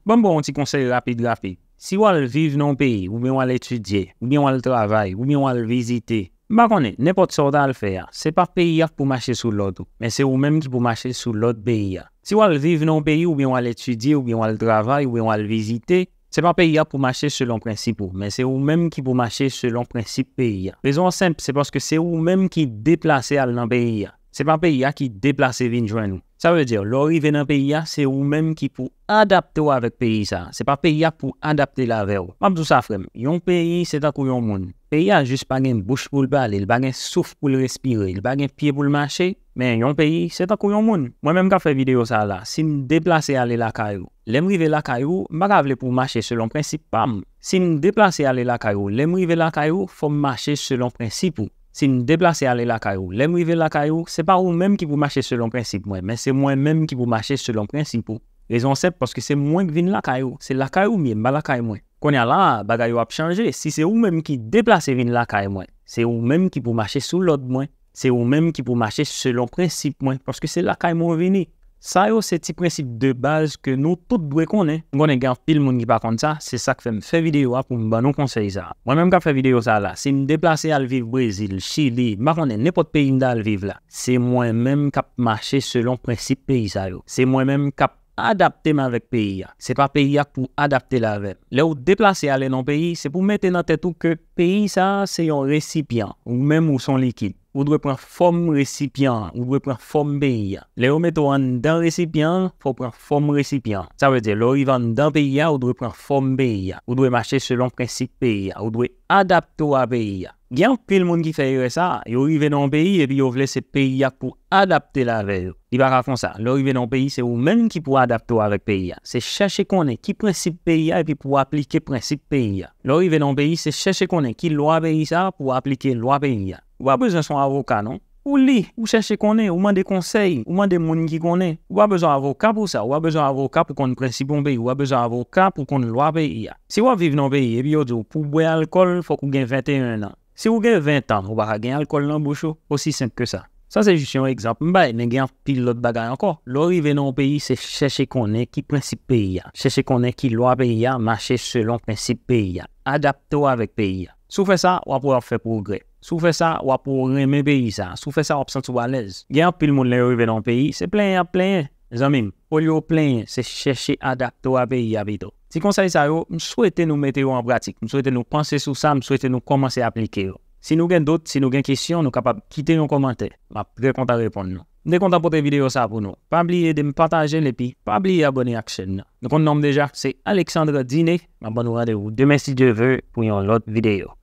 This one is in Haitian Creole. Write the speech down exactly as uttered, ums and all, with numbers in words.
Ban m ba w yon ti konsèy rapid rapid. Si w al viv nan yon peyi, oubyen w al etidye, oubyen w al travay, oubyen w al vizite, m pa konnen, nenpòt sa w ta al fè a, se pa peyi a k pou mache sou lòd ou, men se ou menm ki pou mache sou lòd peyi a. Si w al viv nan yon peyi, oubyen w al etidye, oubyen w al travay, oubyen w al vizite, se pa peyi a k pou mache selon prensip ou, men se ou menm ki pou mache selon prensip peyi a. Rezon an senp, se paske se ou menm ki deplase al nan peyi a. Se pa peyi a ki deplase vin jwenn ou. Sa vle di, lè w rive nan peyi a, se ou menm ki pou adapte w avèk peyi sa a. Se pa peyi a k pou adapte l avè w. M ap di w sa, frè m, yon peyi se tankou yon moun. Peyi a jis pa gen bouch pou l pale, li pa gen souf pou l respire, li pa gen pye pou l mache, men yon peyi se tankou yon moun. Mwen menm k ap fè videyo sa a la, si m deplase ale lakay ou, lè m rive lakay ou, m pa ka vle pou w mache selon prensip pa m. Si m deplase ale lakay ou, lè m rive lakay ou, fò m mache selon prensip ou. Si m deplase ale lakay ou, lè m rive lakay ou, se pa ou menm ki pou mache selon prensip mwen, men se mwen menm ki pou mache selon prensip ou. Rezon senp, paske se mwen k vin lakay ou, se lakay ou m ye, m pa lakay mwen. Kounye a la a, bagay yo ap chanje. Si se ou menm ki deplase vin lakay mwen, se ou menm ki pou mache sou lòd mwen, se ou menm ki pou mache selon prensip mwen, paske se lakay mwen w vini. Sa yo se ti prensip de baz ke nou tout dwe konnen. M konnen gen anpil moun ki pa konn sa, se sa k fè m fè videyo a pou m ban nou konsèy sa a. Mwen menm k ap fè videyo sa a la, si m deplase al viv Brezil, Chili, m pa konnen, nenpòt peyi m ta al viv la, se mwen menm k ap mache selon prensip peyi sa yo. Se mwen menm k ap adapte m avèk peyi a. Se pa peyi a k pou adapte l avè m. Lè w deplase ale nan yon peyi, se pou mete nan tèt ou ke peyi sa a se yon resipyan. Ou menm ou se yon likid. Ou dwe pran fòm resipyan an, ou dwe pran fòm peyi a. Lè yo mete w anndan resipyan an, fò w pran fòm resipyan an. Sa vle di, lè w rive anndan peyi a, ou dwe pran fòm peyi a. Ou dwe mache selon prensip peyi a. Ou dwe adapte w a peyi a. Gen anpil moun ki fè erè sa a. Yo rive nan yon peyi epi yo vle se peyi a k pou adapte l avè yo. Li pa ka konsa. Lè w rive nan yon peyi, se ou menm ki pou adapte w avèk peyi a. Se chèche konnen ki prensip peyi a epi pou w aplike prensip peyi a. Lè w rive nan yon peyi, se chèche konnen ki lwa peyi sa a pou w aplike lwa peyi a. Ou pa bezwen se yon avoka non. Ou li, ou chèche konnen, ou mande konsèy, ou mande moun ki konnen. Ou pa bezwen avoka pou sa, ou pa bezwen avoka pou konn prensip yon peyi, ou pa bezwen avoka pou konn lwa peyi a. Si w ap viv nan yon peyi epi yo di w pou w bwè alkòl, fòk ou gen venteyen an. Si w gen ven tan, ou pa ka gen alkòl nan bouch ou, osi senp ke sa. Sa se jis yon egzanp m bay, men gen anpil lòt bagay ankò. Lè w rive nan yon peyi, se chèche konnen ki prensip peyi a, chèche konnen ki lwa peyi a, mache selon prensip peyi a, adapte w avèk peyi a. Si w fè sa, w ap wè w ap fè pwogrè. Si w fè sa, w ap renmen peyi sa. Si w fè sa, w ap santi w alèz. Gen anpil moun lè yo rive nan yon peyi, se plenyen y ap plenyen. Zanmi m, olye w plenyen, se chèche adapte w a peyi a pito. Ti konsèy sa yo, m swete nou mete yo an pratik. M swete nou panse sou sa, m swete nou kòmanse aplike yo. Si nou gen dout, si nou gen kesyon, nou kapab kite yon kòmantè. M ap trè kontan reponn nou. M te kontan pote videyo sa pou nou. Pa bliye ede m pataje l epi pa bliye abòne ak chèn nan. Nou konn non m deja, se Alexandre Diné. M ap ban nou randevou demen si Dye vle pou yon lòt videyo.